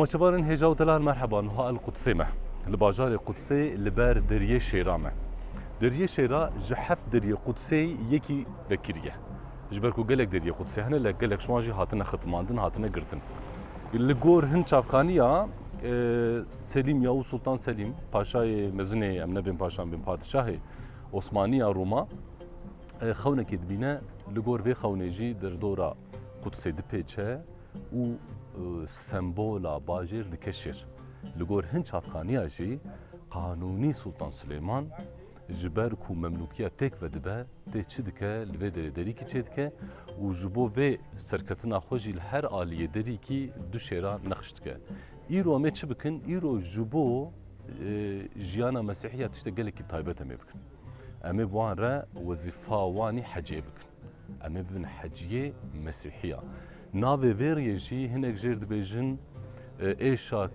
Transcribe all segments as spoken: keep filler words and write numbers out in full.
Temaşevanên hêja û delal, merheba, niha El Qudsê me. Li bajarê Qudsê li ber Deriyê Şêra me. Deriyê Şêra ji heft deriyê Qudsê yekî vekirî ye. Ji ber ku gelek deriyê Qudsê hene, lê gelek ji wan jî hatine xitimandin, hatine girtin. Li gor hin çavkaniya, e, Selîm ya û Sultan Selîm, paşayê mezinê, em nebên paşan, bên padişahê Osmaniya Rûma, e, xewnekê dibîne, li gor vê xewnê jî derdora Qudsê dipêçe û, e, sembola bajêr dike şêr. Li gor hin çavkaniya jî qanûnî Sultan Silêman ji ber ku memlûkiya têk vedibe, tê çi dike, li vê derê derîkî çêdike û ji bo vê serketina xwe jî li her aliyê derîkî du şêra nexş dike. Îro em ê çi bikin? Îro ji bo, e, jiyana mesîhiya tiştek gelekî taybet em ê bikin. Em ê bi wan re wezîfa wanî hecê bikin. Em ê bibin heciyê mesîhiya. Navê vê riyê jî hinek jêr dibêjin, e, êşa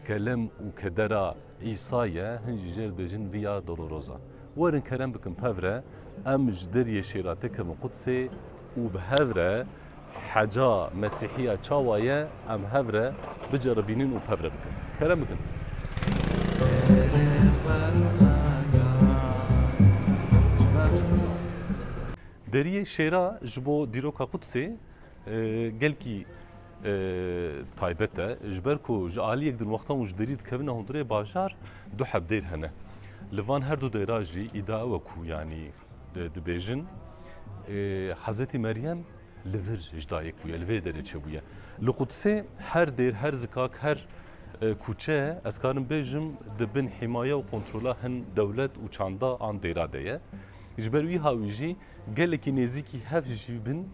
kelem û kedera Îsa ye, hin jî jêr dibêjin Via Dolorosa. Werin kerem bikin pevre, em ji deriyê şêra têkevin Qudsê û bi hev re heca mesîhiya çawa ye, em hev re biceribînin û pevre bikin. Kerem bikin. Deriyê Şêra ji bo dîroka Qudsê, e, gelkî, e, taybet e. Ji ber ku ji aliyek din wexta hûn ji derî dikevine hundirê bajar, du heb dêr hene. Li van her du dêra jî îdia ew e ku, yanî, di-, dibêjin, e, Hezretî Meryem li vir ji dayik bûye, li vê derê çêbûye. Li Qudsê her dêr, her zikak, her, e, kûçe, ez karim bêjim, di bin hîmaye û kontrola hin dewlet û çanda an dêra de ye. Ji ber wî hawî jî gelekî nêzîkî hev jî bin,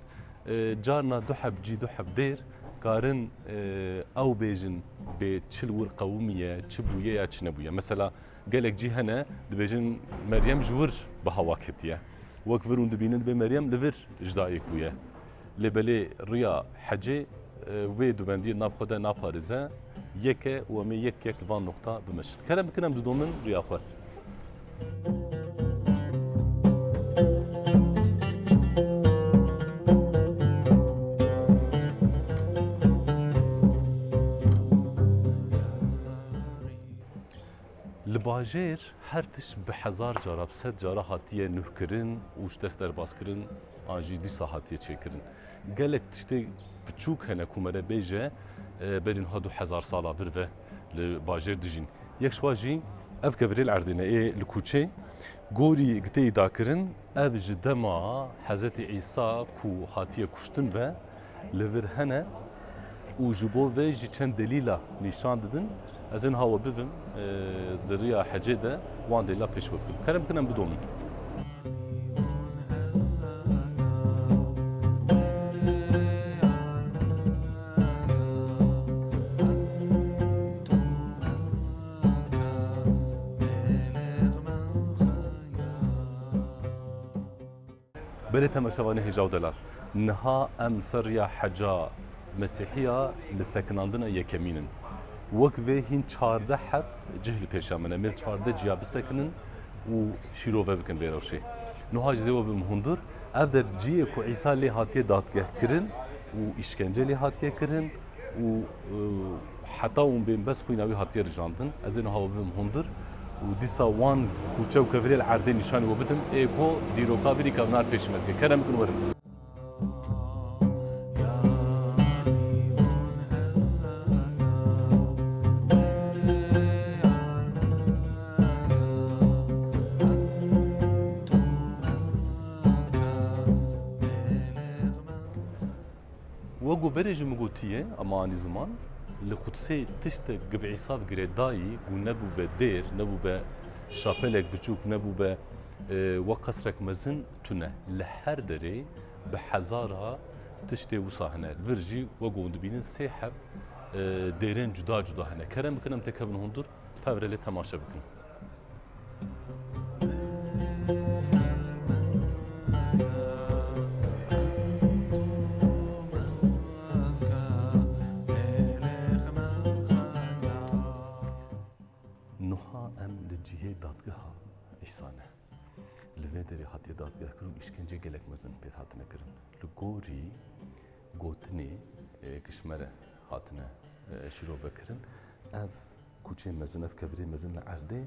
e, carna du heb cî, du heb dêr karin, e, ew bêjin bê çi li wir qewimiye, çi bûye ya çi nebûye. Mesela, gelek cî hene, dibêjin Meryem ji wir bi hewa ketiye. Wek vir hûn dibînin, dibê Meryem li vir ji dayik bûye. Lê belê riya hecê, e, vê dubendiyê nav xwe de naparêze, yek e û em ê yek yek li van noqta bimeşin. Kerem bikin em didomin riya xwe. Li bajêr her tişt bi hezar cara, bi sed cara hatiye nuhkirin û ji dest derbaskirin an jî dîsa hatiye çêkirin. Gelek tiştê biçûk hene ku mere bêje, e, berî niha du hezar sala vir ve li bajêr dijîn. Yek ji wan jî ev kevirê li erdê ne, ê li kûçê gorî tê îdiakirin, ev ji dema Hezretî Îsa ku hatiye kuştin ve li vir hene û ji bo vê jî çend delîla nîşan didin. Ez ê niha we bibim, e, di riya hecê de wan delîla pêş we bidim. Kerem bikin em bidomin. Belê temaşevanê hêja û delal. Niha em ser riya heca mesîhiya li sekinandina yekemîn in. Wek vê hîn çardeh heb cih li pêşa me ne. Em ê li çardeh ciya bisekinin û şîrove bikin vê rewşê. Niha jî zê we bim hundir. Ev der cihê ku Îsa lê hatiye dadgehkirin û îşkence lê hatiye kirin û, e, heta hûn bên bes xwîna wî hatiye rijandin. Ez ê niha we bibim hundir û dîsa wan kûçe û kevirê li erdê nîşanî we bidim. Ê ku dîroka vî rîka vinar pêşî me dike. Kerem bikin werin. Wek ku berê jî min gotiye, ama anî ziman, li Qudsê tiştek gi bi Îsa ve girêdayî ku nebûbe dêr, nebûbe şapelek biçûk, nebûbe, e, wek qesrek mezin tune. Li her derê bi hezara tiştê wisa hene. Vir jî wek ku hûn dibînin sê heb, e, dêrên cuda cuda hene. Kerem bikin em têkevin hundir, pevre lê temaşe bikin. Niha em li cihê dadgeha Îsa ne. Li vê derê hatiye dadgehkirin û îşkenceyê gelek mezin pê hatine kirin. Li gorî gotinê, e, ku ji me re hatine e, şîrove kirin. Ev kuçê mezin, ev kevirê mezin li erdê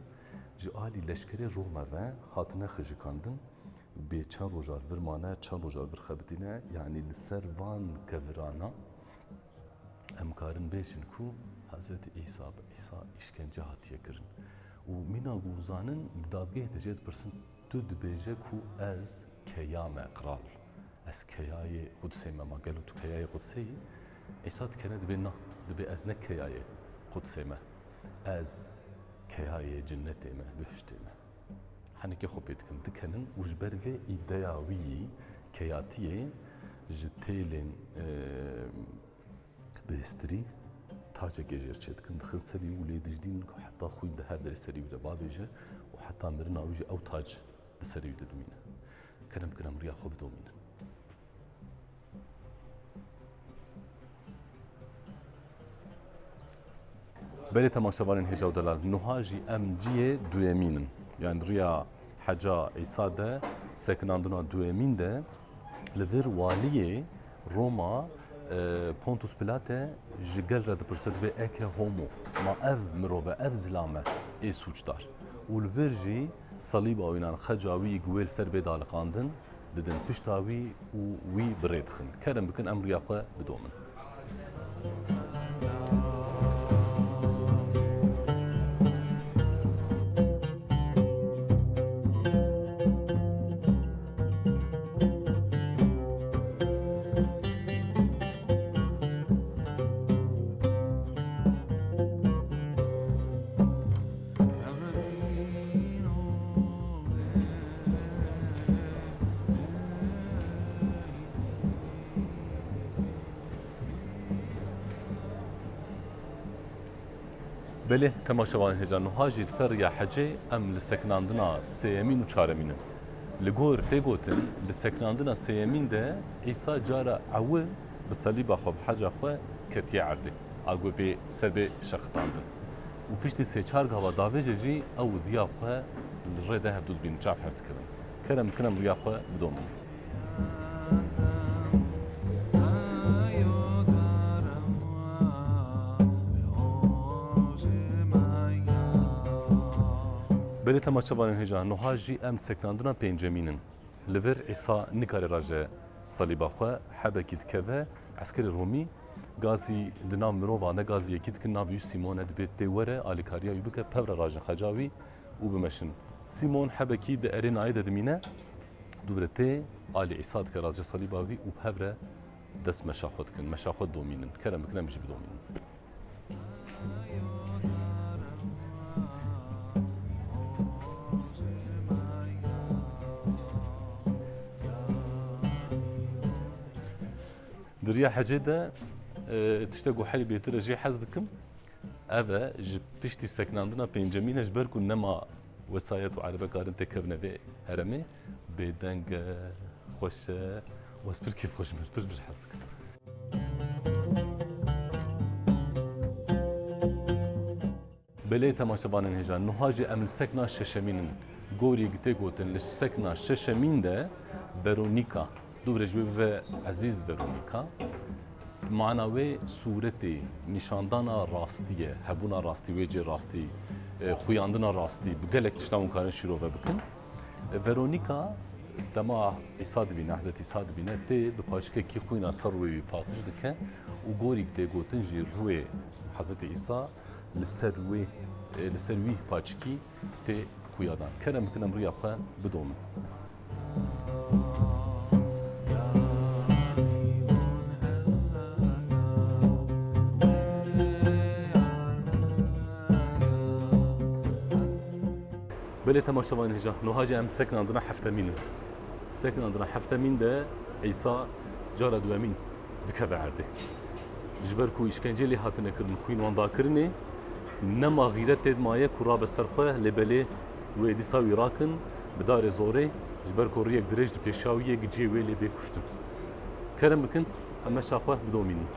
ji alî leşkerê Roma ve hatine xijikandin. Bê çend roja li vir mane, çend roja li vir xebitîne, yanî li ser van kevirana em karin bêjin ku Hezretî Îsa, bi Îsa îşkence hatiye kirin. Û mîna ku zanin, bi dadgehê de jê dipirsin, tu dibêje ku ez keya me, qral. Ez keyayê Qudsê me. Ma gelo tu keyayê Qudsê yî? Îsa dikene dibê na, dibê ez ne keyayê Qudsê me. Ez keyayê cinnetê me, bihiştê me. Henekê xwe pê dikin, dikenin û ji ber vê îdeya wî yî keyatiyê ji têlên, e, bihîstirî tacekê jêr çêdikin, dixin serî û lê dijdînin ku heta xwîn di her derê serî wî re bavêje û heta mirina wî jî ew tac di serî wî de dimîne. Kerem bikin em riya xwe bidomînin. Belê temaşevanên hêja û delal, nuha jî em ciyê duyemîn in. Yani riya heca Îsa de, sekinandina duyemîn de li vir waliyê Roma, e, Pontus Pilate ji gel re dipirse, dibê eke homo, ma ev mirov e, ev zilam e, ê sûcdar. Û li vir jî salîba wî, nan xeca wî ku wê li ser bê daliqandin, didin pişta wî û wî bi rê dixin. Kerem bikin em riya xwe bidomin. Belê, temaşevanên hêja, nuha jî li ser riya hecê em li sekinandina sêyemîn û çaremîn in. Li gor tê gotin, li sekinandina sêyemîn de Îsa cara ewil bi salîba xwe, bi heca xwe ketiye erdê. A ku bê ser bê şexitandin. Û piştî sê çar gava davêje jî ew diya xwe li rê de hevdû dibînin, çav hev dikevin. Kerem bikin em riya xwe bidomin. Belê temaşevanên hêja, nuha jî em sekinandina pêncemîn in. Li vir Îsa nikare raje salîba xwe, hebekî dikeve, eskerê Romî gazî di nav mirovan de gazî yekî dikin, navê wî Sîmon e, dibê tê were, alîkariya wî bike, pevre rajin xeca wî û bimeşin. Sîmon hebekî di erênayê de dimîne, dûvre tê, alî Îsa dike raje salîba wî û pevre dest meşa xwe dikin, meşa xwe domînin. Kerem bikin em jî bidomînin. Di riya hecê de, e, tiştek ku herî bêtir ez jê hez dikim, ev e, ji piştî sekinandina pêncemîn e, ji ber ku nema wesayet û erebe karin têkevine vê heremê, bêdeng e, xweş e, û ez pir kêfxweş im, pir, pir hez dikim. Belê temaşevanên hêja, nuha jî em li sekna şeşemîn in. Gorî tê gotin, li sekna şeşemîn de Veronika, dûvre ji wê bibe ezîz Veronika. Mana wê sûretê, nîşandana rastî ye, hebûna rastî, wê cê rastî, e, xuyandina rastî, bi gelek tiştan hûn karin şîrove bikin. E, Veronika dema Îsa dibîne, Hezretî Îsa dibîne, tê bi paçikekî xwîna ser rûyê wî paqij dike û gorî tê gotin jî rûyê Hezretî Îsa li ser wê, e, li ser wî paçikî tê xuyadan. Kerem bikin em riya xwe bidomin. Belê temaşevanên hêja, nuha jî em sekinandina heftemîn in. Sekinandina heftemîn de Îsa cara duemîn dikeve erdê. Ji ber ku îşkenceyê lê hatine kirin, xwîn wan dakirinê, nema xîret tê de maye ku rabe ser xwe, lê belê wê dîsa wî rakin bi darê zorê, ji ber ku riyek dirêj di pêşiya wî ye, cihê wê lê bê kuştin. Kerem bikin, em meşa xwe bidomînin.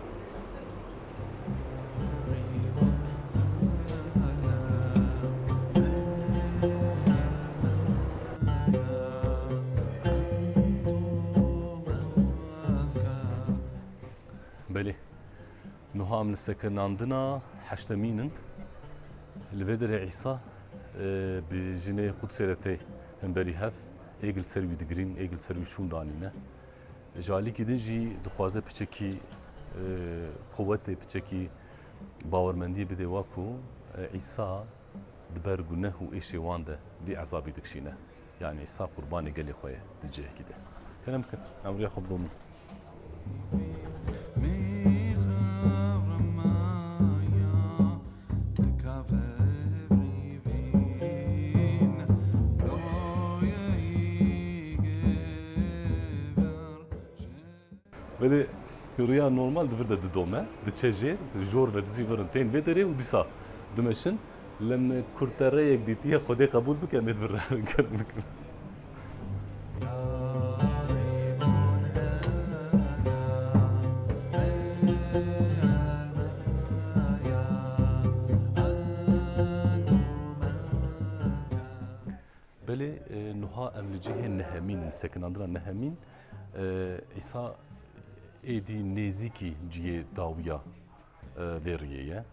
Belê. Niha em li sekinandina heştemîn in. Li vê derê Îsa, e, bi jinê Qudsê re tê hemberî hev, êk li ser wî digirîn, êk li ser wî şûn danîne. Ji alîkî din jî dixwaze piçekî, e, quwetê, piçekî bawermendiyê bide wa ku, e, Îsa di ber guneh û êşê wan de vî ezabî dikişîne. Yanî Îsa qurbanê gelê xwe ye di cihekî de. Kerem bikin, em rêya xwe bidomînin. Belê, rûya normal di vir de didome, diçe jêr, jor ve dizî virin tên vê derê û dîsa dimeşin. Lê me kurtereyek dîtiye, Xwedê qebûl bike, em ê di vir re herin, kerem bikin. Belê, e, niha em li cihê nehemîn, sekinandina nehemîn, e, Îsa êdî nêzîkî cihê dawiya, e, vê riyê ye.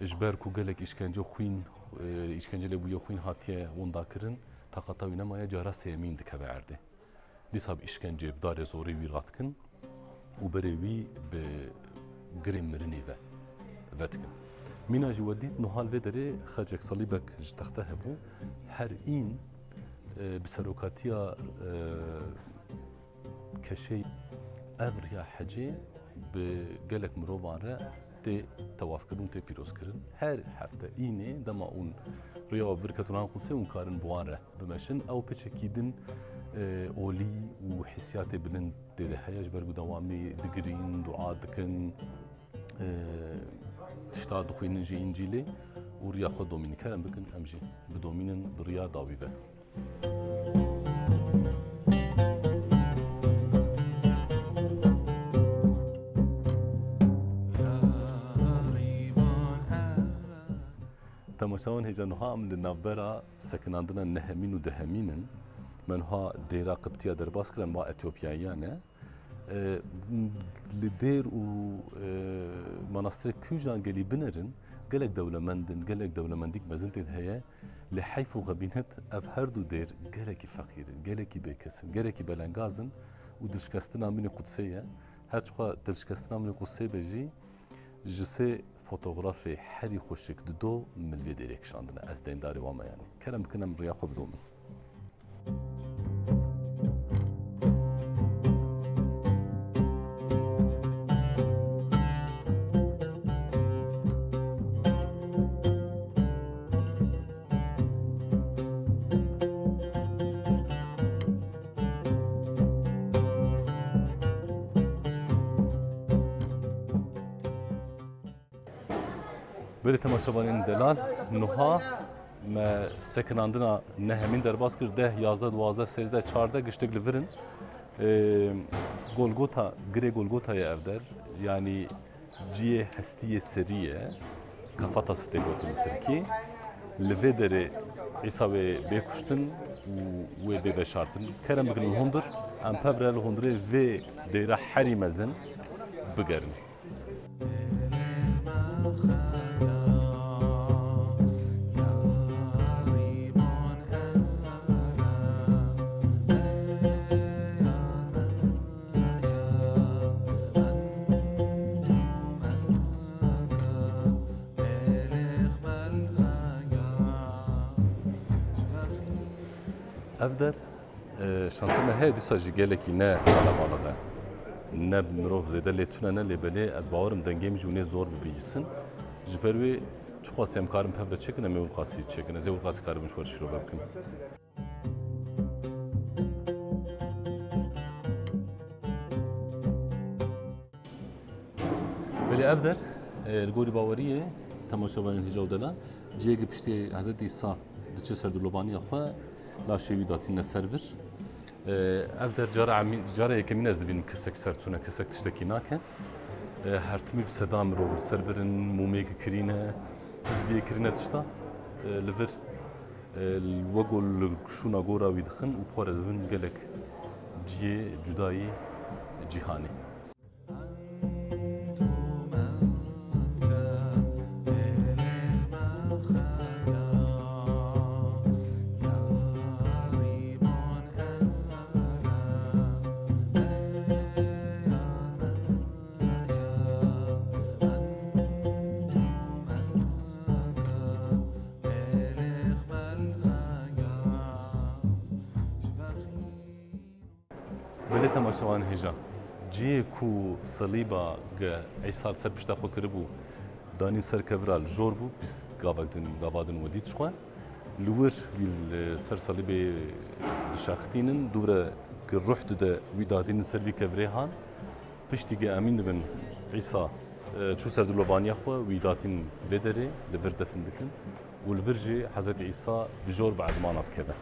Ji ber ku gelek îşkence xwîn, e, îşkence lêbûye xwîn hatiye winda kirin, taqata wî nemaye, cara sêyemîn dikeve erdê. Dîsa bi îşkencê, bi darê zorê wî radikin û berê wî bi girê mirinê ve vedikin. Mîna jî we dît, niha li vê derê xecek salîbek ji texte hebû. Her în, e, bi serokatiya, e, keşeyê ev riya hecê bi gelek mirovan re tê tewafkirin û tê pîrozkirin. Her hefte înê dema hûn riya wan birketin an Qudsê, hûn karin bi wan re bimeşin. Ew piçekî din, e, olî û hissiyatê bilind tê de heye, ji ber ku dewamî digirîn, dua dikin, e, tişta dixwînin ji Încîlê û riya xwe domînin. Kerem bikin, em jî bidomînin bi riya dawî ve. Temaşevan hêja, niha em li navbera sekinandina nehemîn û dehemîn in. Me niha dêra Qibtiya derbas kirin, ma Etiyopyayiyan e. E, li dêr û, e, manastirê Kujan gelî binerin, gelek dewlemend in, gelek dewlemendîk mezin tê de heye. Lê heyf û xebînet, ev her du dêr gelekî feqîr in, gelekî bêkes in, gelekî belengaz in û dilşikestina min ê Qudsê ye. Her çiqa dilşikestina min ê Qudsê be jî, ji sê fotografê herî xweşik dido min vê dêrê kişandine. Ez deyndarê wan me yanî. Kerem bikin, em riya xwe bidomin. Belê temaşevanên delal, niha me sekinandina nehemîn derbas kir, deh, yazdeh, duwazdeh, sêzdeh, çardeh giştik li vir in. Ee, Golgota, girê Golgotayê ev der, yanî cihê hestiyê serî ye, Kafatası tê gotin bi tirkî. Li vê derê Îsa wê bê kuştin û wê bê veşartin. Kerem bikin li hundir, em pevre li hundirê vê dêra herî mezin bigerin. Ev der, e, şansê me heye dîsa jî gelekî ne qelebalix e. Ne mirov zêde lê tune ne, lê belê ez bawer im dengê min jî hûnê zor bibihîsin. Ji ber wê çiqas em karin pevre çêkin, em ê wilqasî çêkin. Ez ê wilqasî karibim ji we re şîrove bikim. Belê ev der, e, li gorî baweriyê, temaşevanên hêja û delal, cihê ku piştî Hezretî Îsa diçe ser dilobaniya xwe, laşê wî datîne ser vir. E, ev der cara emî-, cara yekemîn ez dibînim kesek ser tune, kesek tiştekî nake. E, her timî bi seda mirov li ser vir in, mûmê kirîne, hizbiyê kirîne tişta, e, li vir. E, wek ku li şûna gora wî dixin û bi xwe re dibin gelek cihê cudayî cîhanê. Şewan hêja. Cihê ku selîba ge Îsa li ser pişta xwe kiribû, danî ser kevira li jor bû, pîs gavek din, gava din we dît ji xwe. Li wir wî li ser selîbê dişaxitînin, dûre ki ruh dide wî dadînin ser vî kevirê han. Piştî ge emîn dibin Îsa, e, çû ser dilovaniya xwe, wî datîn vê derê, li vir defin dikin û li vir jî Hezretî Îsa bi jor bi ezmana dikeve.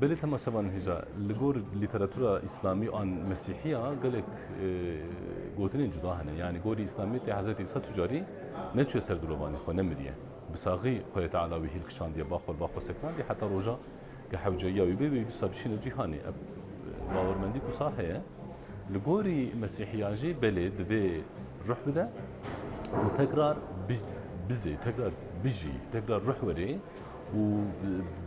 Belê temaşevan hêja, li gor lîteratura îslamî an mesîhiya gelek, e, gotinên cuda hene. Yanî gorî îslamiyetê Hezretî Îsa tu carî neçûye ser dilovanê xwe, nemiriye. Bi saxî Xwedê Teala wî hîl kişandiye, ba xwe, ba xwe sekinandiye heta roja ke hewceyiya wî bê, wê dîsa bişîne cîhanê. Ev, e, bawermendî ku sa heye. Li gorî mesîhiyan jî belê divê ruh bide û tekrar bi-, bizê, tekrar bijî, tekrar ruh werê û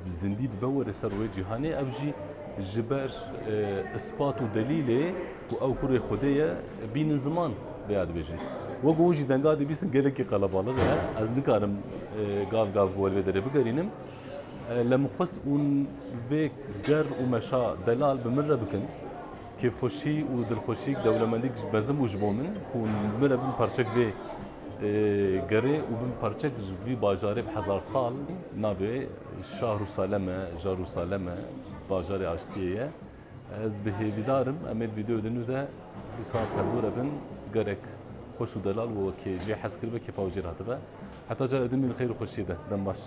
bi-, zindî bibe werê ser rûyê cîhanê. Ev jî ji ber, e, ispat û delîlê ku ew kurê Xwedê ye, bînin ziman vêya dibêjin. Wek û jî denga dibîsin gelekî qelebalix e. Ez nikarim, e, gav gav bi we li vê derê bigerînim. E, lê min xwest hûn vê ger û meşa delal bi min re bikin. Kêfxweşî û dilxweşîk, dewlemendîk ji mezin bû ji bo min ku hûn bi min re bin parçek vê, e, gerê û bin parçek ji vî bajarê bi hezar sal navê Şahrûsalem e, Jarûsalem e, bajarê aştiyê ye. Ez bi hêvîdar im, em ê di vîdeoyê din de dîsa perdû re bin, gerek xweş û delal û wekê jê hez kiribe, kêfa wê jê re hatibe. Heta cara din bîn xeyr û xweşiyê de. Dem baş.